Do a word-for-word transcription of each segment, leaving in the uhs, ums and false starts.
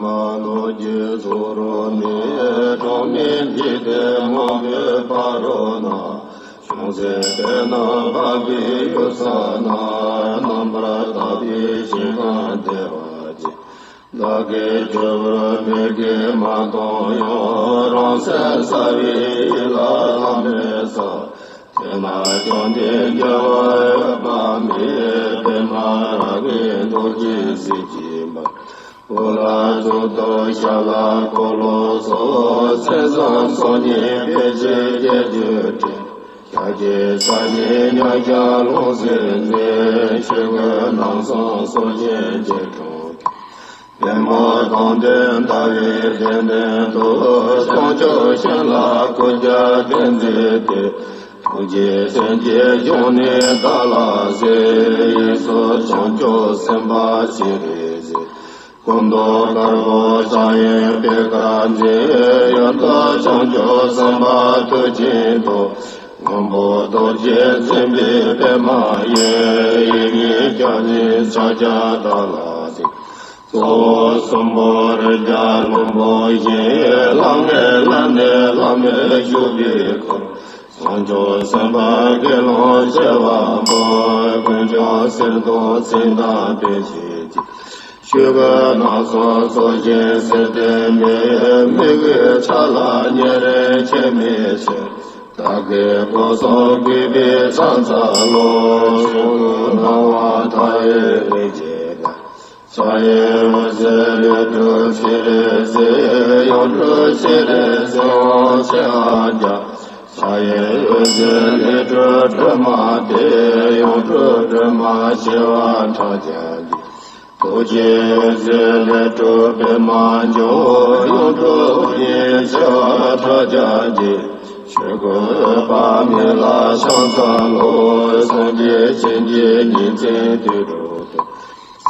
མ་ལོ་རྒྱུས་སོགས་རོ་ནས་གྲངས་མེད་འདུས་ཏེ་མང་པོའི་ཕ་རོལ་ན། བྱུང་ཚེ་དཔེར་ན་འཕགས་པའི་ཡུལ་ས་ན། རྣམ་པར་དག་པའི་ཞིང་ཁམས་བདེ་བ་ཅན། བདག་གིས་ཆོས་བར་མི་དགེ་མ་མཐོང་ཡང་། རང་སེམས་གསལ་བའི་ཡིད་ལ་ལམ་མེ་བསལ། དེ་ན་བཅོམ་ལྡན་རྒྱལ་བ་འོད་དཔག་མེད། པདྨ་རཱ་གའི་རྡོ་རྗེ་གཟི་བརྗིད་འབར། པུ་ལ་གཙུག་ཏོར་ཤ་ལ་འཁོར་ལོ་སོགས། མཚན་བཟང་ཚོགས་གཉིས་སྤེལ་ཕྱིར་རྒྱལ་བརྒྱུད་བྲིས། ཤཱཀྱའི་ས་གཉིས་ཉག་ཆག་ལོངས་སྤྱོད་མཛད། ཆོས་གོས་རྣམ་གསུམ་གསོལ་ཞིང་སྐྱེས་སྒྲོགས་ཀྱིས། པདྨོ་སྟོང་ལྡན་ཟླ་བའི་གདན་སྟེང་དུ། བྱང་ཆུབ་ཤིང་ལ་སྐུ་རྒྱབ་བརྟེན་མཛད་དེ། ཐུགས་རྗེས་སེམས་ཅན་སྐྱོང་ནས་བདག་ལ་གཟིགས། གཡས་སུ་བྱང་ཆུབ་སེམས་དཔའ་སྤྱན་རས་གཟིགས། སྐུ་མདོག་དཀར་པོ་སྤྱན་གཡས་པད་དཀར་མཛེས། གཡོན་དུ་བྱང་ཆུབ་སེམས་དཔའ་མཐུ་ཆེན་ཏོག་སྔོན་པོ་རྡོ་རྗེས་འཛིན་པའི་པདྨ་འོད། གཡས་གཉིས་རྒྱབ་གཉིས་ཕྱག་རྒྱ་བདག་ལ་གཟིགས། གཙོ་བོ་གསུམ་པོ་རིགས་བརྒྱ་ལྷུན་པོ་བཞི། ལྷང་ངེ་ལྷམ་མེ་ལྷམ་མེ་བཞུགས་པའི་ཁར། བྱང་ཆུབ་སེམས་དཔའ་དགེ་སློང་བྱེ་བ་པོ། དཀོན་མཆོག་གསེར་མདོག་མཚན་དང་ལྡན་ཞལ་གྱི། ཆོས་གོས་རྣམ་གསུམ་གསོལ་ཞིང་གསོལ་ཏེ་མི། མི་གོས་ཆ་ལག་ཉེ་རིང་ཁྱད་མེད་ཕྱིར། བདག་གི་སྐུ་གསུང་གུས་པས་ཕྱག་འཚལ་ལོ། ཕྱོགས་བཅུའི་སྣང་བ་མཐའ་ཡས་རིགས་ཀྱི་བདག་ཕྱག་གཡས་འོད་ཟེར་ལས་གྲུབ་སྤྱན་རས་གཟིགས། གཡོན་གྲུབ་སྤྱན་རས་གཟིགས་དབང་ཕྱུག་ཨ་ཙརྱ། ཕྱག་གཡས་འོད་ཟེར་ལས་གྲུབ་སྒྲོལ་མ་སྟེ། གཡོན་གྲུབ་སྒྲོལ་མ་བྱེ་བ་ཕྲག་བརྒྱ་འདུས། ཐུགས་ཀྱི་འོད་ཟེར་ལས་གྲུབ་པདྨ་འབྱུང་། གཡོན་གྲུབ་ཨོ་རྒྱན་བྱེ་བ་ཕྲག་བརྒྱ་འདུས། ཆོས་སྐུ་འོད་དཔག་མེད་ལ་ཕྱག་འཚལ་ལོ། སངས་རྒྱས་སྤྱན་གྱི་ཉིན་མཚན་དུས་དྲུག་ཏུ།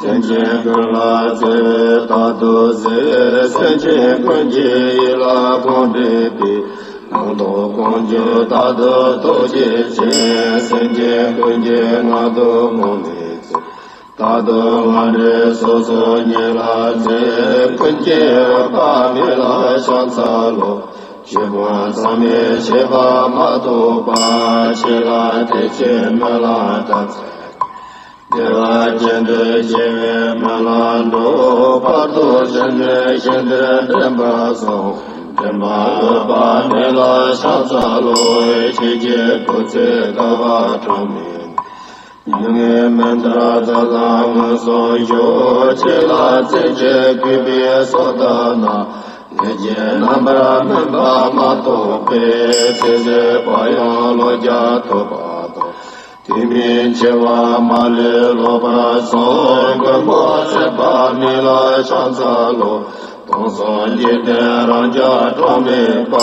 སེམས་ཅན་ཀུན་ལ་བརྩེ་བས་བདག་ཏུ་གཟིགས། སེམས་ཅན་ཀུན་གྱི་ཡིད་ལ་ཕོངས་འདྲེན་པའི། ལུང་རྟོགས་ཀུན་འབྱུང་རྟག་ཏུ་རྟོགས་བྱེད་ཅིང་། སེམས་ཅན་ཀུན་གྱི་ངལ་དུབ་ངོམས་ནས་བརྩེ། རྟག་ཏུ་ང་འདྲེན་སོ་སོ་ཉིད་ལ་བརྩེ། ཀུན་གྱི་འོད་དཔག་མེད་ལ་ཕྱག་འཚལ་ལོ། ཆོས་སྐུ་མཚན་མའི་ཤེས་པ་མ་རྟོགས་པ། ཆོས་ལ་དད་ཅིང་སྨོན་ལམ་བཏབ་བདེ་བ་ཅན་དུ་སྐྱེ་བའི་སྨོན་ལམ་འགྲོ། བར་དུ་གཞན་ནས་གཞན་དུ་འདྲེན་པ་སོགས། འདྲེན་པ་འོད་དཔག་མེད་ལ་ཕྱག་འཚལ་ལོ། ཆོས་ཀྱི་སྐུ་ཚེ་བསྐལ་པ་གྲངས་མེད་ནས། མྱ་ངན་མི་འདའ་བདག་ལ་མངོན་སུམ་བཞུགས། ཆོས་ལ་བརྩོན་ཅིང་གུས་པས་གསོལ་བ་ན། ལས་ཀྱི་རྣམ་པར་སྨིན་པ་མ་རྟོགས་པས། ཚེ་ཟད་པ་ཡང་ལོ་བརྒྱ་ཐུབ་པ་དང་། དུས་མིན་འཆི་བ་མ་ལུས་ལོག་པར་སོང་། མགོན་པོ་ཚེ་དཔག་མེད་ལ་ཕྱག་འཚལ་ལོ། སྟོང་གསུམ་འཇིག་རྟེན་རང་རྒྱལ་གྲངས་མེད་པ།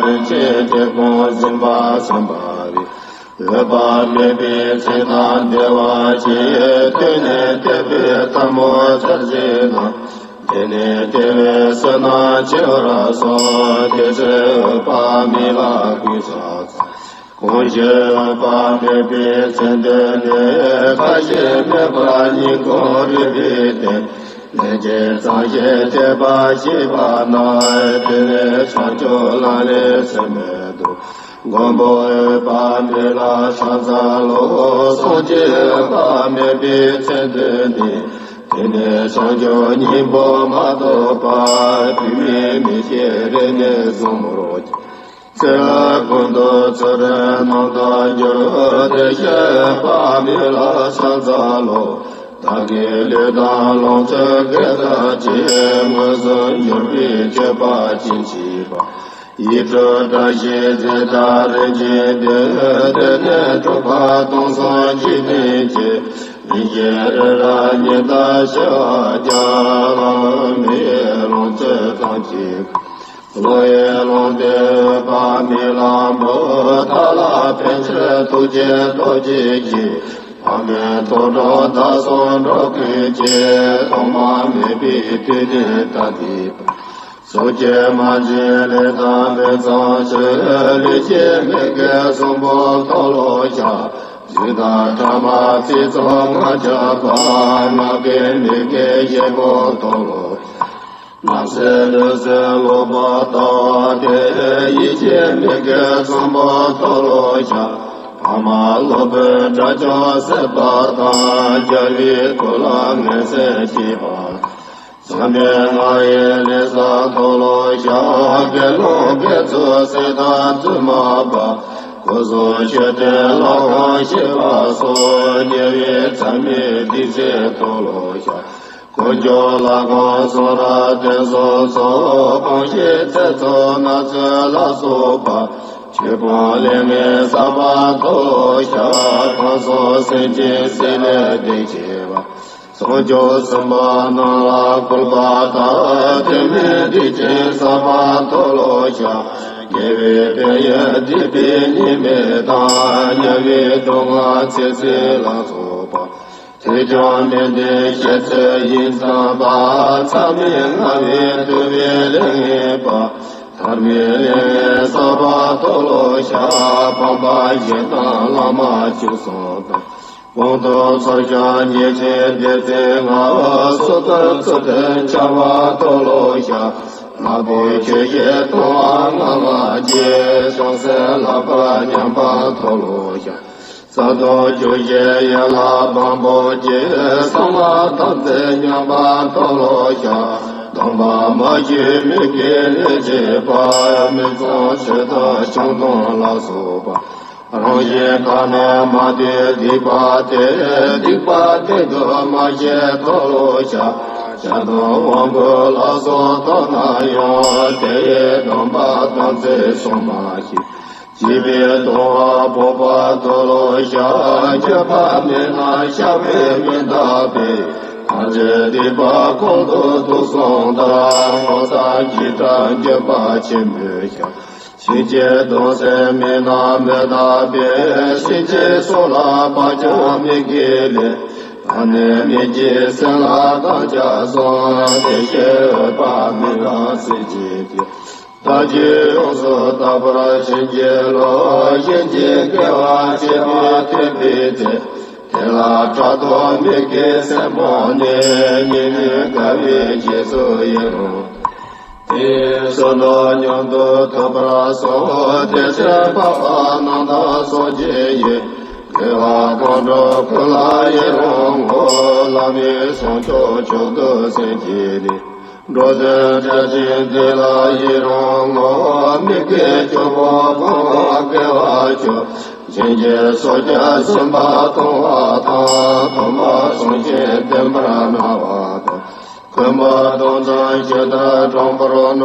རིན་ཆེན་གཏེར་ཁུང་ཟིན་པ་སེམས་དཔའ་བའི། འོད་དཔག་མེད་པའི་མཚན་དང་བདེ་བ་ཅན། དེང་ནས་བསྟན་པའི་ཐལ་མོ་སྦྱར་བྱས་ན། དེང་ནས་བསྟན་པའི་བསོད་ནམས་ཆེ་བར་གསུངས། དེ་ཚེ་འོད་དཔག་མེད་ལ་གུས་ཕྱག་འཚལ། གང་ཞིག་འོད་དཔག་མེད་པའི་མཚན་བསྟོད་ནས། ཁ་ཞེ་མེད་པར་སྙིང་ཁོང་རུས་པའི་གཏིང་། ལན་གཅིག་ཙམ་ཞིག་ཐོས་པ་བྱས་པ་ན། དེ་ནས་བྱང་ཆུབ་ལམ་ལས་ཚིམ་མི་འདུག་མགོན་པོ་འོད་དཔག་མེད་ལ་ཕྱག་འཚལ་ལོ། སངས་རྒྱས་འོད་དཔག་མེད་པའི་མཚན་བསྟོད་ནས། དེ་ནས་བྱང་ཆུབ་སྙིང་པོ་མ་ཐོབ་པར། དུས་མིན་མི་སྐྱེ་རིག་གནས་བཟང་མོར་སྐྱེ། ཚེ་ཀུན་ཏུ་ཚུལ་ཁྲིམས་རྣམ་དག་འགྱུར། དེ་ཞིག་འོད་དཔག་མེད་ལ་ཕྱག་འཚལ་ལོ། བདག་གི་ལུས་དང་ལོངས་སྤྱོད་དགེ་རྩ་ཆེ། མངོན་སུམ་གྱུར་པའི་སྤྱོད་པ་ཅི་མཆིས་པ། ཡིད་སྤྲུལ་བཀྲ་ཤིས་རྫས་དང་རིན་ཆེན་འདི། དེ་ནས་འཁྲུངས་པ་སྟོང་གསུམ་འཇིག་རྟེན་གྱི། རིན་ཆེན་རི་རབ་ཉི་ལྟར་ཕྱེ་བ་རྒྱ། ལ་ལུ་མི་ཡི་ལོངས་སྤྱོད་ཐམས་ཅད། བློ་ཡི་ལོངས་སྤྱོད་འོད་དཔག་མེད་ལ་འབུལ། བདག་ལ་ཕན་ཕྱིར་ཐུགས་རྗེས་ཐོབ་བྱེད་ཅིང་། ཕ་མའི་ཐོག་དྲངས་བདག་སོགས་འགྲོ་ཀུན་གྱི། ཐོག་མ་མེད་པའི་དུས་ནས་ད་ལྟའི་བར། སོ་སྐྱེ་མ་བྱས་ལས་དང་ལས་ཙམ་ཞིག་ལུས་སྐྱེས་མི་དགེ་གསུམ་པོ་མཐོལ་ལོ་བཤགས། གཟུགས་དང་ཕྲ་མ་ཚིག་རྩུབ་ལྔ་ཆགས་པ། ངག་གི་མི་དགེ་བཞི་པོ་མཐོལ་ལོ་བཤགས། སེམས་ལུས་སེམས་ལོག་པ་དག་སྟེ། ཡིད་ཀྱི་མིག་གིས་མཚུངས་པ་མཐོལ་ལོ་བཤགས། ཕ་མ་སློབ་དཔོན་དགྲ་བཅོམ་སྲིད་པ་དང་། རྒྱལ་བའི་ཐུགས་ལ་ངན་སེམས་བསྐྱེད་པ། མཚམས་མེད་ལྔ་ཡི་ལས་བསགས་མཐོལ་ལོ་བཤགས། དགེ་སློང་དགེ་ཚུལ་སྲིད་དང་བཙུན་མ་པ། སྐུ་གསུམ་མཆོད་རྟེན་ལྷ་ཁང་བཤིག་པ་སོགས། ཉེ་བའི་མཚམས་མེད་སྡིག་ཅན་མཐོལ་ལོ་བཤགས། དཀོན་མཆོག་ལྷ་ཁང་གསུང་རབ་རྟེན་གསུམ་སོགས། སྤོང་བྱའི་ཚེ་སྲོག་ནགས་ཚལ་ལ་སོགས་པ། ཆོས་སྤོང་ལས་ངན་བསགས་པ་མཐོལ་ལོ་བཤགས། ཁམས་གསུམ་སེམས་ཅན་བསྲེགས་ནས་སྡིག་བྱས་པ། སྲུང་སྐྱོབ་སེམས་དཔའ་རྣམས་ལ་བསྐུལ་བ་དང་། དེ་མིན་སྡིག་ཅན་བསགས་པ་མཐོལ་ལོ་བཤགས། དགེ་བའི་ཕན་ཡོན་སྡིག་པའི་ཉེས་དམིགས་དང་། དམྱལ་བའི་སྡུག་བསྔལ་ཚེ་ཟད་ལ་སོགས་པ། དེས་ཀྱང་མི་འདོད་བཤད་ཚོད་ཡིད་ཙམ་པ། མཚམས་མེད་ལྔ་བའི་དུ་བའི་ལས་ངན་པ། ཐ་མལ་པའི་ལས་ངན་བསགས་པ་མཐོལ་ལོ་བཤགས། ཕམ་པ་བཞི་དང་བླ་མ་བཅུ་གསུམ་དང་། གོང་དུ་ཚོར་ཞིང་ཉེས་ཆེན་སྡེ་ཚན་ལྔ། སོ་ཐར་ཚུལ་ཁྲིམས་འཆལ་བ་མཐོལ་ལོ་བཤགས། ལྷ་བུ་ཆོས་བཞིན་སྟོང་པ་ལྔ་ལྔ་བརྒྱད། བྱང་སེམས་ལྷག་པར་ཉམས་པ་མཐོལ་ལོ་བཤགས། གསང་སྟོང་ཆོས་བཞིན་ཡན་ལག་བམ་པོ་བརྒྱད། གསང་སྔགས་དམ་ཚིག་ཉམས་པ་མཐོལ་ལོ་བཤགས། སྡོམ་པ་མ་ཞུས་མི་དགེ་ལས་བྱེད་པ། མི་ཚངས་སྤྱོད་དང་ཆང་འཐུང་ལ་སོགས་པ། རང་གཞན་གང་ནས་མ་འདོད་སྡིག་པ་སྟེ། སྡིག་པ་དེ་དག་མ་བྱས་མཐོལ་ལོ་བཤགས། བྱ་དང་དབང་པོ་ལ་སོགས་བཏང་ན་ཡང་། དེ་ཡི་སྡོམ་པ་དམ་ཚིག་སྲུང་མ་ཤེས། བྱིས་པའི་ལྟུང་བ་སྤོབས་པ་མཐོལ་ལོ་བཤགས། སྤྱོད་པ་མེད་ན་བཤགས་པས་མི་འདག་པས། ཐམས་ཅད་སྡིག་པ་ཀུན་ཏུ་དུག་གསུམ་དང་། སྔོ་བསངས་གྱིས་བཀྲ་འགྱོད་པ་ཆེན་པོས་བཤགས། ཕྱིན་ཆད་གདུང་སེམས་མེད་ན་མི་འདག་པས། ཕྱིན་ཆད་སྲོག་ལ་བབ་ཀྱང་མི་དགེའི་ལས། ད་ནི་མི་བགྱིད་སེམས་ལ་དམ་བཅའ་བཟུང་། དེ་ཕྱིར་འོད་དཔག་མེད་དང་སྲིད་ཞིའི་དཀྱིལ། བདག་རྒྱུད་ཡོངས་སུ་དག་པར་བྱིན་གྱིས་རློབས། གཞན་གྱི་དགེ་བ་བྱེད་པའི་ཐོས་པའི་ཚེ། དེ་ལ་ཕྲག་དོག་མི་དགེའི་སེམས་སྤངས་ནས། ཉེས་དམིགས་དགའ་བའི་རྗེས་སུ་ཡི་རང་། དེའི་བསོད་ནམས་མྱུར་དུ་ཐོབ་པར་ཤོག། དེ་ཕྱིར་འཕགས་པ་རྣམས་དང་ཚོགས་ཀྱི་དབྱེན། དགེ་བ་གང་བསྒྲུབས་ཀུན་ལ་ཡི་རང་ངོ་། བླ་མེད་བྱང་ཆུབ་མཆོག་ཏུ་སེམས་བསྐྱེད་ནས། འགྲོ་དོན་བྱ་ཞིང་བདེ་ལ་ཡི་རང་ངོ་། མི་དགེ་བཅུ་སྤོང་སྤོང་བ་དགེ་བ་བཅུ། གཞན་གྱི་ཚོགས་བརྒྱད་སུན་པ་གཏོང་བ་དང་། ཐོག་མར་གསུང་ཆོས་བསྟན་པར་གནང་བ་དང་། འཁོན་པ་སྡང་དང་ཞེ་སྡང་དྲག་པོར་གནང་།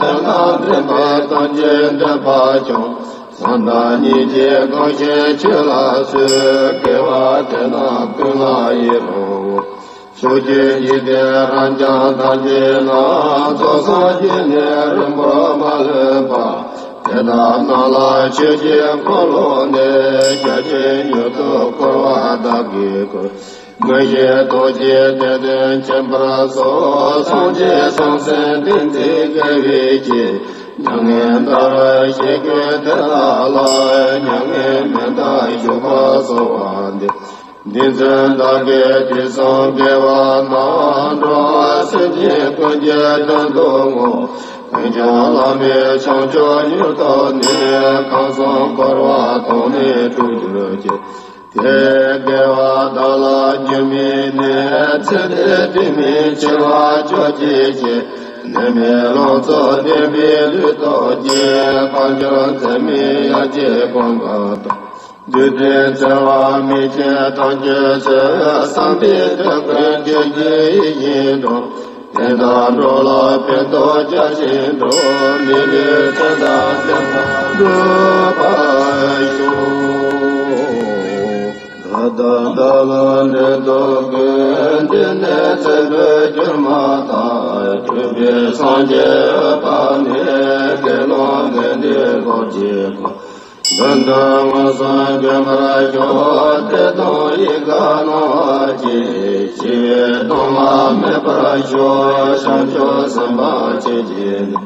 དེ་རྣམས་འདྲེན་པའི་གཏམ་གྱི་འདོད་པ་བྱུང་། བཟང་དང་ཉེས་ཀྱི་གང་ཞིག་ཆོས་ལ་གསོལ། དགེ་བ་དེ་རྣམས་ཀུན་ལ་ཡི་རང་ངོ་། ཕྱོགས་བཅུའི་འཇིག་རྟེན་རབ་འབྱམས་ཐམས་ཅད་ན། རྫོགས་སངས་རྒྱས་ནས་རིང་པོར་མ་ལུས་པ། དེ་དག་རྣམས་ལ་ཆོས་ཀྱི་འཁོར་ལོ་ནས། བརྒྱ་བྱིན་མྱུར་དུ་བསྐོར་བ་བདག་གིས་བསྐུལ། མངོན་ཤེས་རྡོ་རྗེའི་གདན་དུ་མཁྱེན་པར་ཤོག། སངས་རྒྱས་བྱང་སེམས་ཏིང་འཛིན་དགེ་བའི་བཅུད། མྱ་ངན་འདའ་བར་ཞིང་ཀུན་དེ་དག་ལ། མྱ་ངན་མི་འདའ་བཞུགས་པར་གསོལ་བ་འདེབས། འདི་ཚེ་བདག་གིས་དུས་གསུམ་དགེ་བ་རྣམས། འགྲོ་བ་སེམས་ཅན་ཀུན་གྱི་དོན་དུ་བསྔོ། ཀུན་ཀྱང་བླ་མེད་བྱང་ཆུབ་མྱུར་ཐོབ་ནས། ཁམས་གསུམ་འཁོར་བ་དོང་ནས་སྤྲུགས་གྱུར་ཅིག། དེ་དགེ་བ་བདག་ལ་འགྱུར་མིན་ནས། ཚེ་འདིར་དུས་མིན་འཆི་བ་སྐྱོབ་བྱེད་ཅིང་། ནད་མེད་ལོངས་སུ་སྟོན་པའི་ལུས་སྟོབས་ཀྱིས། དལ་འབྱོར་འཛད་མེད་ཡར་རྒྱས་གང་ག་དང་། འདུས་སྡེ་བརྩེ་བ་མི་ཕྱེད་ཐམས་ཅད་ཚོས། བསམ་པའི་དོན་ཀུན་བསྒྲུབ་བགྱི་ཡིད་བཞིན་འགྲུབ། དེ་དག་འགྲོ་ལ་ཕན་ཐོགས་བརྒྱ་བྱིན་འགྲུབ། མི་ལུས་རྟེན་དང་ལྡན་པ་འགྲུབ་པར་ཤོག། ད་ལྟ་བདག་ལ་འབྲེལ་ཐོགས་ཀུན། འདི་ནས་ཚེ་འཕོས་གྱུར་མ་ཐག། སྤྲུལ་པའི་སངས་རྒྱས་འོད་དཔག་མེད། དགེ་སློང་དགེ་འདུན་འཁོར་བཅས་པ། མདུན་དུ་མངོན་སུམ་བྱོན་པར་ཤོག། དད་དང་ཡིད་ཀྱིས་གནང་བ་བགྱིས། འཆི་བའི་གདུང་བ་མེད་པར་ཤོག། བྱང་ཆུབ་སེམས་དཔའ་ཆོས་ཀྱི་གནས།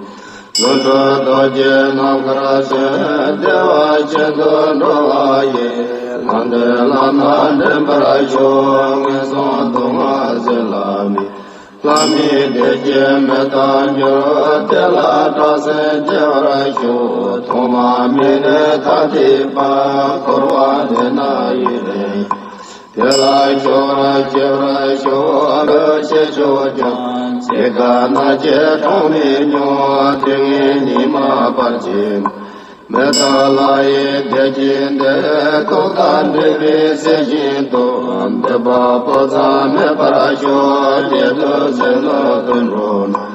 ལྷུན་གྲུབ་རྡོ་རྗེ་ནམ་མཁར་སྤྱོད། བདེ་བ་ཅན་དུ་འགྲོ་བ་ཡི། ལམ་འདི་བླ་ན་འདྲེན་པར་ཤོག། ངན་སོང་སྡུག་བསྔལ་ཟད་པའི་མི། ལྷ་མིའི་བདེ་སྐྱིད་མི་རྟག་འགྱུར། དེ་ལ་སྐྲག་སེམས་སྐྱེ་བར་ཤོག་ཐོག་མ་མེད་ནས་ཐ་དད་པ། འཁོར་བ་འདི་ན་ཡུན་རིང་། དེ་ལ་སྐྱོ་བར་སྐྱེ་བར་ཤོག་ལོ་ཤས་ཤོག་ཀྱང་། ཚེ་འགའ་ན་སྐྱེ་གྲངས་མེད་མྱོང་། དུས་ངན་ཉི་མ་བར་ཆད། མི་རྟག་ལྷ་ཡི་བདེ་སྐྱིད་འདི། ཐོག་མཐའ་འདྲེས་པའི་ཚེ་བཞིན་དུ། འདོད་པ་སྤུ་ཙམ་མེད་པར་ཤོག་བདེ་སྡུག་ཟིལ་གནོན་དུད་འགྲོ་རྣམས།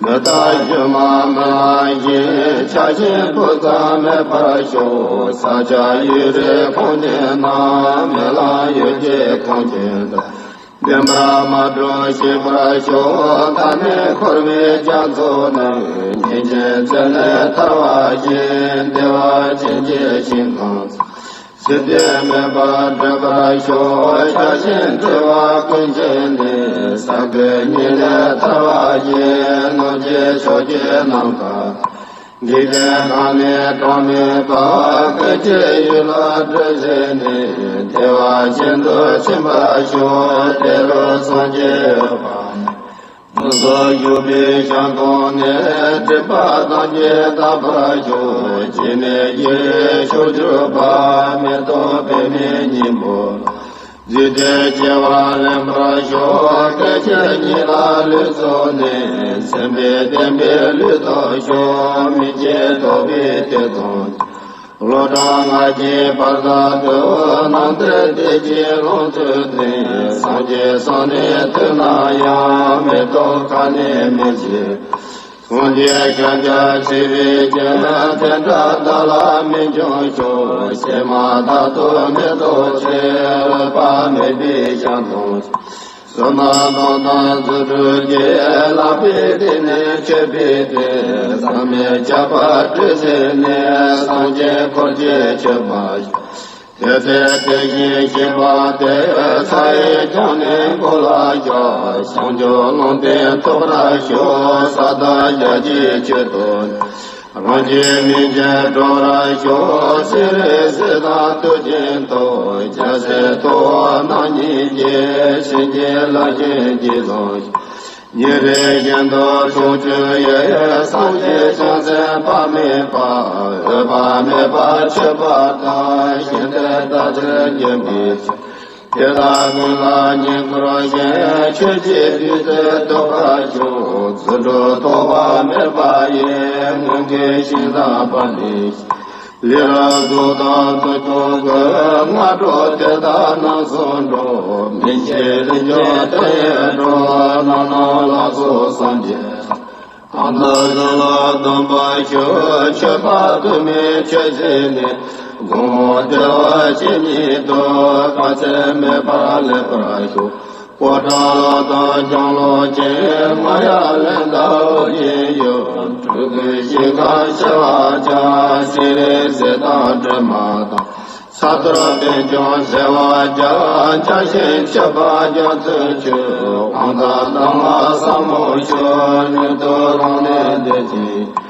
མི་རྟག་སྒྱུ་མ་མི་སྣང་ཞིང་། ཆགས་ཞེན་སྤུ་ཙམ་མེད་པར་ཤོག་ས་སྐྱ་ཡུལ་རིས་ཁོངས་ཅན་རྣམས། རྨི་ལམ་ཡུལ་གྱི་ཁང་ཁྱིམ་དང་། བདེན་པར་མ་གྲུབ་ཤེས་པར་ཤོག་མཐའ་ནས་འཁོར་བའི་རྒྱ་མཚོ་ནས། ཉེས་ཅན་ཚེ་ལས་ཐར་བ་ཞིག་བདེ་བ་ཅན་གྱི་ཞིང་ཁམས་སུ། ཚེ་འདས་མེད་པར་སྒྲུབ་པར་ཤོག་ཆགས་ཞེན་སྤྲོས་པ་ཀུན་བྱས་ནས། ས་གོལ་གཉིས་ལས་ཐར་བ་ཞིག་ནོར་གྱི་ཕྱོགས་ཀྱི་ནམ་མཁའ། འཇིག་རྟེན་གང་ནས་གྲངས་མེད་པ། ཀུན་གྱི་ཡུལ་ལ་གྲུ་བཞི་ནས། བདེ་བ་ཅན་དུ་ཕྱིན་པར་ཤོག་དེ་རུ་སངས་རྒྱས་འོད་དཔག་མེད། དུས་གསུམ་བཞུགས་པའི་ཞིང་ཁམས་ནས། སྒྲིབ་པ་ཐམས་ཅད་དག་པར་ཤོག་སྐྱེ་མེད་ཀྱི་ཕྱོགས་གྱུར་པ། མེ་ཏོག་པདྨའི་སྙིང་པོ། རྫུས་ཏེ་སྐྱེ་བ་ལེན་པར་ཤོག་སྐད་ཅིག་ཉིད་ལ་ལུས་རྫོགས་ནས། སེམས་དཔའི་བསྟན་པའི་ལུས་ཐོབ་ཤོག་མི་སྐྱེ་རྟོག་པའི་གཏེར་སྟོན། ལོ་གྲངས་ལྔ་བརྒྱའི་བར་དུ། སྣང་མཐའི་བདེ་སྐྱིད་ལོངས་སྤྱོད་ཅིང་། སངས་རྒྱས་སོགས་ནི་ཐོས་ན་ཡང་། མེ་ཏོག་ཁ་ནས་མི་བཞད། སངས་རྒྱས་ཤཱཀྱ་ཐུབ་པའི་རྒྱན། དེ་འདྲ་བདག་ལ་སྨིན་འབྱུང་ཤོག་གཤེད་མ་དག་ཏུ་མེ་ཏོག་ཆེ། འོད་དཔག་མེད་པའི་ཞལ་མཐོང་ཤོག་བསོད་ནམས་དང་ལྡན་རྫུ་འཕྲུལ་གྱིས། ལྷག་པའི་སྡེ་སྣོད་མཆོད་པའི་སྡེ། ཟག་མེད་ཁྱབ་པ་སྤྲོས་བྲལ་ནས། སངས་རྒྱས་འཁོར་བཅས་མཆོད་པར་ཤོག་དེ་ཚེ་དེ་བཞིན་གཤེགས་པ་དེ། ས་ཡི་ལྗོངས་ནས་འཁོར་ལ་ཤར། བྱང་ཆུབ་ལུང་བསྟན་ཐོབ་པར་ཤོག་ས་དང་རྒྱ་ཆེའི་ཆོས་སྟོན། རང་གི་མིང་ཅན་སྒྲོག་པར་ཤོག་སྤྱན་རས་གཟིགས་དང་དུས་མཐའི་མཐའ། རྒྱལ་སྲས་ཐུབ་དབང་རྣམ་གཉིས་ཀྱིས། བྱིན་གྱིས་བརླབ་ཅིང་རྗེས་བཟུང་ཤོག་ཉིན་རེ་བཞིན་དུ་དྲུག་ཅུ་ཡི། སངས་རྒྱས་བྱང་སེམས་དཔག་མེད་པ། འོད་དཔག་མེད་པ་མཆོད་པ་དང་། ཞིང་དེར་བདག་ཅག་མགོན་པོའི་ཞིང་། དེ་དག་ཀུན་ལ་བསྙེན་བཀུར་ཞིང་། ཆོས་ཀྱི་བདུད་རྩིས་བཟློག་པར་ཤོག་རྫུ་འཕྲུལ་ཐོགས་པ་མེད་པ་ཡིས། མངོན་དགའི་ཞིང་དང་པདྨའི་ཞིང་། ལས་རབ་རྫོགས་དང་རྫུ་འཕྲུལ་ཀུན། སྔ་དྲོ་དེ་དག་རྣམ་གསུམ་འགྲུབ། མི་མཇེད་རིན་ཆེན་དོན་ཡོད་འགྲུབ། རྣམ་སྣང་ལ་སོགས་སངས་རྒྱས་ཐམས་ཅད་ལ་འདུན་པར་ཞུ། མཆོད་པ་དུ་མའི་མཆོད་བྱེད་ནི། དགོང་མོ་བདེ་བ་ཅན་ཉིད་དུ། དཀའ་ཚེགས་མེད་པར་ལེགས་པར་ཞུ། པོ་ཏ་ལ་དང་ལྕང་ལོ་ཅན། མ་ཡ་ལན་དང་ཨོ་རྒྱན་ཡུལ། སྤྲུལ་སྐུའི་ཞིང་ཁམས་ཞི་བར་བྱ། སྤྱན་རས་གཟིགས་དང་སྒྲོལ་མ་དང་། ས་རྡོར་པད་འབྱུང་བརྩེ་བ་རྒྱ། བྱང་ཞིང་མཆོད་པ་རྒྱ་མཚོའི་ཆུ། དབང་དང་ལྡན་པ་ཟབ་མོ་ཆོས། མྱུར་དུ་རང་གནས་བདེ་ཞིང་།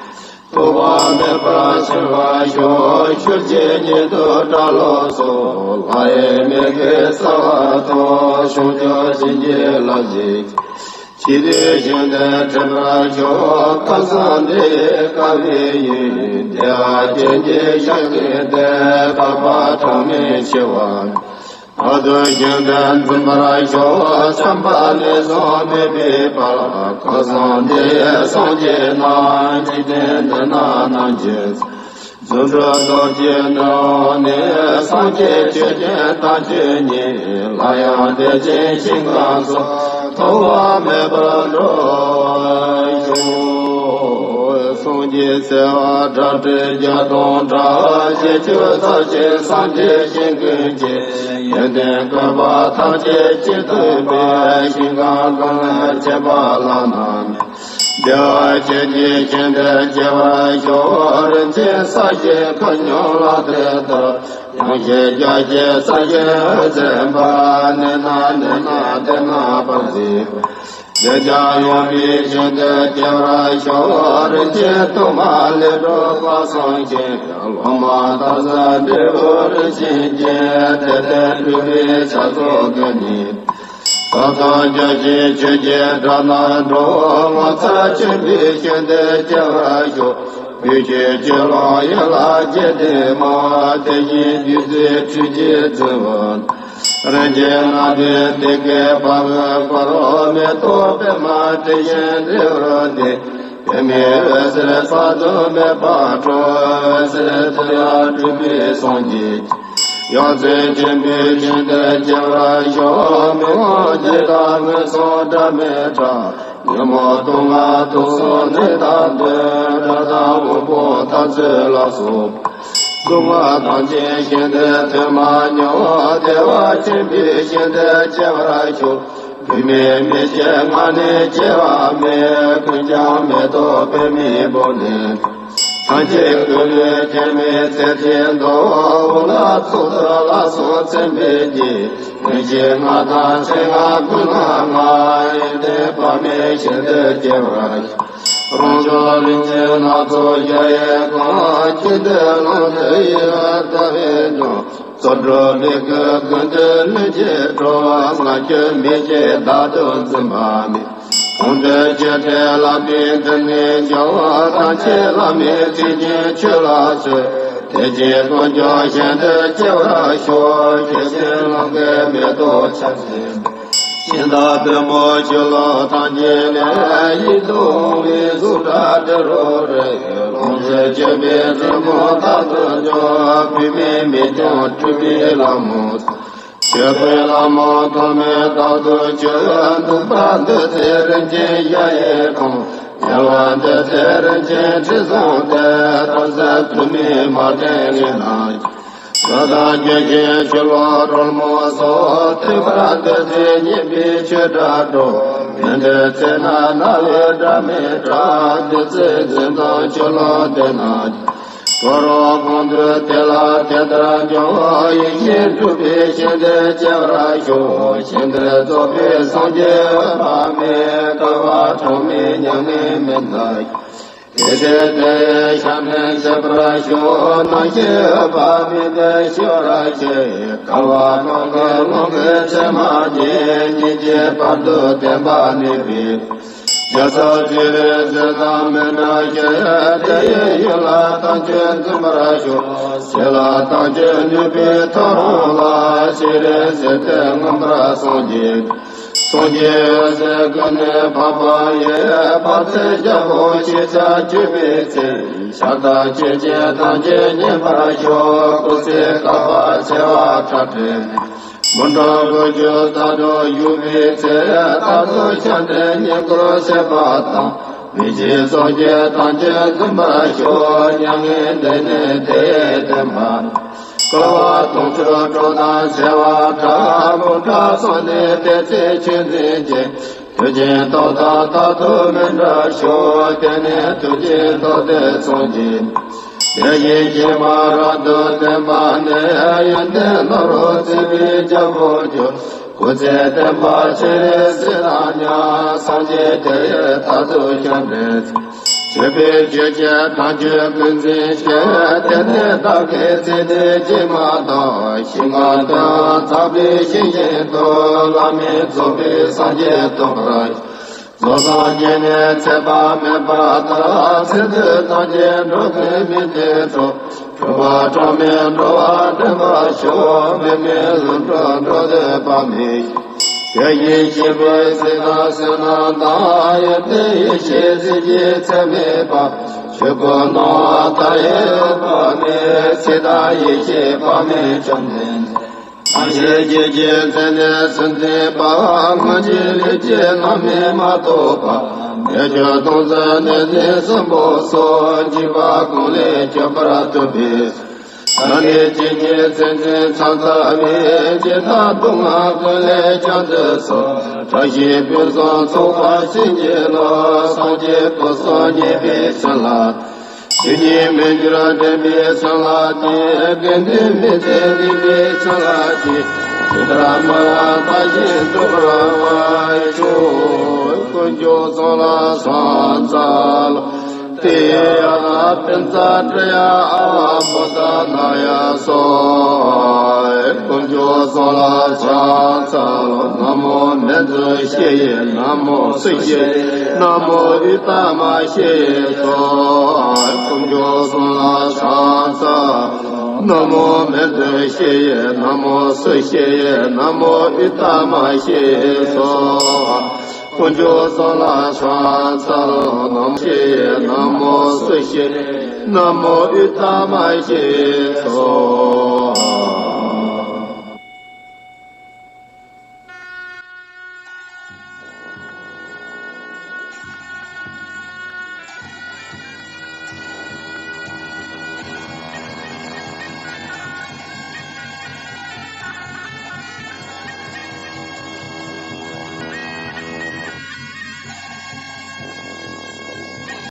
ཐོགས་པ་མེད་པར་ཤེས་པར་ཤོག་ཆོས་ཀྱི་ཉིད་དུ་གྲགས་ལོ་སོགས། ལྷ་ཡི་མིག་གིས་གསལ་བར་མཐོང་། བྱང་ཆུབ་བྱིན་གྱིས་བརླབ་ཕྱིར། ཇི་སྲིད་ཞིང་དུ་ཐིམ་པར་ཤོག་ཁམས་གསུམ་འདི་ཡི་བསྐལ་པའི་ཡུན། བདེ་བ་ཅན་གྱི་ཞིང་ཁམས་དེར། བསྐལ་པ་གྲངས་མེད་འཆི་བ་མེད། བར་དུ་ཞིང་དུ་འཛིན་པར་ཤོག་བསམ་པ་ལས་བྱུང་མེད་པའི་དཔལ། ཁམས་གསུམ་འདི་ཡི་སངས་རྒྱས་རྣམས། འཇིག་རྟེན་འདི་ན་རྣམ་མཁྱེན། རྫུ་འཕྲུལ་སྟོབས་ཀྱིས་ནི་འོང་ནས། སངས་རྒྱས་ཆོས་ཀྱི་དམ་ཆོས་ཉིད། སླར་ཡང་བདེ་ཆེན་ཞིང་ཁམས་སུ། ཐོགས་པ་མེད་པར་འགྲོ་བར་ཤོག་སངས་རྒྱས་བྱེ་བ་བྲག་སྟེང་བརྒྱ་སྟོང་གྲགས། ཞལ་བཅུ་རྩ་གཅིག་སངས་རྒྱས་ཞིང་ཀུན་གྱི། ཡོན་ཏན་བཀོད་པ་ཐམས་ཅད་གཅིག་ཏུ་སྤེལ། ཞིང་ཁམས་ཀུན་ལས་མཁྱེན་པ་བླ་ན་མེད། བདེ་བ་ཅན་གྱི་ཞིང་དུ་སྐྱེ་བར་ཤོག་རིན་ཆེན་གསེར་གྱི་མཁའ་མཉམ་ལག་མཐིལ་ལྟར། ཡང་ཞིང་རྒྱ་ཆེའི་གསེར་གྱི་འོད་ཟེར་འབར། གནས་རྣམས་འདི་ན་དེ་རྣམས་པར་གཟིགས། བདེ་འཇམ་ཡངས་པའི་ཞིང་དུ་སྐྱེ་བར་ཤོག་རིན་ཆེན་ཐོག་མ་ལས་གྲུབ་པ་སངས་རྒྱས། སློབ་མ་དམ་གཟིགས་འབྲས་བུ་རིན་ཆེན་ཅན། དེ་ལྟར་སྤྲུལ་པའི་ཕྱག་རྫོགས་སྐུ་གཉིས། ས་དང་རྒྱ་ཆེན་ཆོས་ཀྱི་སྒྲ་རྣམས་སྒྲོག། ངོ་མཚར་ཆེན་པོའི་ཞིང་དུ་སྐྱེ་བར་ཤོག། བོད་ཀྱི་ཆོས་ལུང་ཡན་ལག་བརྒྱད་ལྡན་མ། དེ་བཞིན་བདུད་རྩིའི་ཁྲུས་ཀྱིས་བཙོས་པ། རིན་ཆེན་སྣ་བདུན་སྟེང་གི་ཕ་གི་འཁོར། མེ་ཏོག་པདྨ་དྲི་ཞིམ་དྲི་བར་ལྡན། པདྨའི་འོད་ཟེར་ས་དང་མེ་འབར་འཕྲོ། འོད་ཟེར་དེ་ཡང་སྤྲུལ་པའི་སངས་རྒྱས། ཡང་རྩེ་ཆེན་པོའི་ཞིང་དུ་སྐྱེ་བར་ཤོག། མི་དབང་འཇིགས་དང་ངན་སོང་སྒྲ་མི་གྲགས། ཉོན་མོངས་སྡུག་བསྔལ་དུག་གསུམ་ནད་དང་བདུན། དགྲ་དང་དབུལ་ཕོངས་འཐབ་རྩོད་ལ་སོགས། སྡུག་བསྔལ་ཐམས་ཅད་ཞིང་དུ་ཐོན་མ་མྱོང་། བདེ་བ་ཆེན་པོའི་ཞིང་དུ་སྐྱེ་བར་ཤོག། བུད་མེད་མི་སྐྱེ་སྔ་ནས་སྐྱེ་བ་མེད། ཀུན་ཀྱང་མེ་ཏོག་པདྨའི་སྦུབས་ནས། ཐམས་ཅད་ཀུན་ལས་སྐྱེ་མེད་ཚེ་ཆེན་ཏོ། འོ་ལ་ཚོགས་དུ་ལ་སོགས་མཚན་དཔེ་བརྒྱད། མི་ཤེས་ལྔ་དང་ཚེ་ལྔ་ཀུན་ལ་ལྔ། ཡོན་ཏན་དཔག་མེད་ཞིང་དུ་སྐྱེ་བར་ཤོག། རང་བྱུང་གླིང་ཆེན་སྣ་ཚོགས་ཞལ་གྱི་གང་། ཁྱེད་འདི་ལུང་དུ་ཡིད་བལྟ་བའི་ཀྱང་། ཚོགས་དྲུག་ལས་ཀུན་ཀུན་ཏུ་ལྷུན་གྱིས་གྲུབ། ང་ཁྱོད་མི་ཤེས་བདག་ཏུ་འཛིན་པ་མེད། གོང་དུ་ཆོས་ཁྲིད་ལམ་པའི་མདུན་ནས་བྱུང་། ཐམས་ཅད་བླ་མའི་ཚིག་བཞིན་ཆོས་ལ་བརྩོན། དེ་ཕྱིར་ཀུན་ཀྱང་ཞིང་དུ་སྐྱེ་བར་ཤོག། ཁྱེད་ཀྱི་ལུང་གི་མེ་ཏོག་ཆར་ཟིན། ཤིང་རྟ་པདྨོ་ཆུ་ལོག་ཐང་ཆེན་ལས། ཡིད་དུ་འོང་བའི་གཟུགས་སྒྲ་དྲི་རོ་རེག། ལོངས་སྤྱོད་པའི་རི་མོ་རྟག་ཏུ་འཇོ། བུད་མེད་མི་འབྱུང་སྤྲུལ་པའི་ལྷ་མོ། སྤྱོད་པའི་ལྷ་མོ་ཐོགས་མེད་རྟག་ཏུ་སྤྱོད། འདུན་པ་འདོད་ཚེ་རིན་ཆེན་གཞལ་ཡས་ཁང་། དམྱལ་བ་འདོད་ཚེ་རིན་ཆེན་ཁྲི་བཟང་སྟེ། ཐབས་ཟད་དུ་མའི་མ་ལྡན་ངན་ལ། ལྷ་དང་རྒྱལ་ཆེན་ཕྱི་ལོགས་གྲོལ་མོ་སོགས། ཐོས་པར་འདོད་ཚེ་སྙན་པའི་ཆོས་སྒྲ་སྒྲོག། མི་འདོད་ཚེ་ན་རྣ་བའི་སྒྲ་མི་གྲག། བདུད་རྩི་འཛིན་དང་ཆུ་ལོག་དེ་ན། འགྲོ་རོགས་གང་འདུལ་དེ་ལ་དེ་ལྟར་འགྱུར། ཡིད་བཞིན་འགྲུབ་པའི་ཞིང་དུ་སྐྱེ་བར་ཤོག། ཞིང་དུ་རྫོགས་པའི་སངས་རྒྱས་འོད་དཔག་མེད། བསྐལ་པ་གྲངས་མེད་མྱ་ངན་མི་འདའ། དེ་ཚེ་དེ་ཡི་ཞབས་འདྲེན་བྱེད་པར་ཤོག། རྣམ་ཤེས་འོད་དཔག་མེད་དུ་ཞི་བར་བྱེད། བསྐལ་པ་གང་གི་ཀློང་གི་མཚན་མ་བརྒྱད། སྙིང་རྗེའི་བར་དུ་བསྟན་པ་གནས་པའི། རྒྱལ་ཚབ་སྤྱན་རས་གཟིགས་དང་མི་འབྲལ་ཞིང་། དེ་ཡི་ཡུལ་ལ་ཐམས་ཅད་འཛིན་པར་ཤོག། ཞིང་ལ་ཐམས་ཅད་ནུས་པའི་ཐོ་རངས་ལ། སྤྱན་རས་གཟིགས་དེ་མངོན་པར་སངས་རྒྱས། སངས་རྒྱས་འོད་ཟེར་ཀུན་ནས་འཕགས་པ་ཡི། དཔག་ཚད་རྒྱལ་པོ་ཆེ་ས་བཅུ་པའི་ཚེ། ཤ་དང་ཆོས་ཅན་ཐམས་ཅད་མཉེས་པར་ཤོག། སྐུ་ཚེ་བསྐལ་པ་བྱེ་བ་ཁྲག་ཁྲིག་མི་འཕྲོག་དགུ་བཅུ་རྩ་དྲུག་བཞུགས་པའི་ཚེ། རྟག་ཏུ་ཞབས་འདྲེན་བསྙེན་བཀུར་བྱེད་པ་དང་། མི་མཇེད་ཚོགས་ཀྱིས་ཐམས་ཅད་འཛིན་པར་ཤོག། མྱ་ངན་འདས་ནས་དེ་ཡི་བསྟན་པ། བསྐལ་པ་དུང་ཕྱུར་དྲུག་དང་བྱེ་བ་ཕྲག་འབུམ་ཕྲག་སོགས་ནས་དེ་ཚེ་ཆོས་འཛིན་ཅིང་། མཐུ་ཆེན་སྟོབས་དང་རྟག་ཏུ་མི་འབྲལ་ཤོག། དེ་ནས་ཐུགས་རྗེའི་སྟོབས་དེ་ཚོགས་ཀྱིས། དེ་བཞིན་གཤེགས་པ་རབ་ཏུ་བརྟན་པ་ནི། ཡོན་ཏན་རྣམ་རོལ་བརྩེགས་པའི་རྒྱལ་པོར་གྱུར། སྐུ་ཚེ་བརྟན་པ་སྤྱན་རས་གཟིགས་དང་མཉམ། སངས་རྒྱས་དེ་ཡི་ཐར་ཚུལ་ཞབས་འདྲེན། མཆོད་པའི་ཆོས་ཀྱི་དམ་ཆོས་ཀུན་འཛིན་ཞིང་། དེ་ནས་བདག་གིས་ཚེ་འདིའི་ཕྱི་མ་དག། ཞིང་ཁམས་དོན་དང་ཚངས་པའི་ཞིང་བཞིན་དུ། བླ་མེད་རྫོགས་པའི་སངས་རྒྱས་ཐོབ་པར། རྫོགས་སངས་རྒྱས་ནས་ཚེ་དཔག་མེད་པ་དག། ཚེ་འདི་ཐམས་ཅད་འགྲོ་ཀུན་མི་མཐུན་ཕྱོགས། འཁྲུལ་པ་གྲངས་མེད་འགྲོ་བ་འདྲེན་པར་ཤོག། འབད་མེད་ལྷུན་གྲུབ་འགྲོ་འདོད་དཔག་མེད། དེ་བཞིན་གཤེགས་པའི་གཟིགས་སྟངས་བསོད་ནམས་དང་། ཡོན་ཏན་ཡེ་ཤེས་གཟི་བརྗིད་ཚད་མེད་པ། ཆོས་སྐུ་སྣང་བ་མཐའ་ཡས་དཔག་མེད། ཚེ་དང་ཡེ་ཤེས་དཔག་མེད་བཅོམ་ལྡན་འདས། ཐམས་ཅད་སྐྱེ་མཆེད་ཚད་མེད་གསུམ་འཛིན་པ། སྔོན་གྱི་ལས་ཀྱིས་རྣམ་སྨིན་མ་ཐོབ་པ། མི་བསྐྱོད་སྟོང་གསལ་གནས་འཛིན་གསུམ་པོ་སོགས། འཇིགས་པ་གང་ལས་སྐྱོབ་པར་བཏུབ་པའི། ད་ནི་སྐྱེ་མཆེད་ཚད་འཛིན་མཚམས་བཅད་པའི། ཇི་ལྟར་སྡུག་བསྔལ་ཀུན་ལས་བསྐྱབ་མཛད་སོགས། བཀྲ་ཤིས་ཕུན་སུམ་ཚོགས་པ་བྱིན་གྱིས་རློབས། སངས་རྒྱས་སྐུ་གསུམ་བརྙེས་པའི་བྱིན་རླབས། ཆོས་ཉིད་མི་འགྱུར་བདེན་པའི་བྱིན་རླབས་ཀྱིས། དགེ་འདུན་མི་ཚེ་གནས་པའི་བྱིན་རླབས་ཀྱིས། ཇི་ལྟར་སྨོན་ལམ་བཏབ་བཞིན་འགྲུབ་པར་ཤོག། དཀོན་མཆོག་གསུམ་ལ་ཕྱག་འཚལ་ལོ། དེ་ཡང་ པཉྩ་ཏྲ་ཡ་ཨ་བ་བོ་དྷ་ན་ཡ་སྭཱ་ཧཱ། དཀོན་མཆོག་གསུམ་ལ་ཕྱག་འཚལ་ལོ། ན་མོ་མཉྫུ་ཤཱི་ཡེ། ན་མོ་སུ་ཤཱི་ཡེ། ན་མོ་ཨུཏྟ་མ་ཤཱི་ཡེ་སྭཱ་ཧཱ། དཀོན་མཆོག་གསུམ་ལ་ཕྱག་འཚལ། ན་མོ་མཉྫུ་ཤཱི་ཡེ། ན་མོ་སུ་ཤཱི་ཡེ། ན་མོ་ཨུཏྟ་མ་ཤཱི་ཡེ་སྭཱ་ཧཱ། དཀོན་མཆོག་གསུམ་ལ་ཕྱག་འཚལ་ལོ། ན་མོ་ཤཱི་ཡེ། ན་མོ་སུ་ཤཱི་ཡེ། ན་མོ་ཨུཏྟ་མ་ཤཱི་ཡེ་སྭཱ་ཧཱ།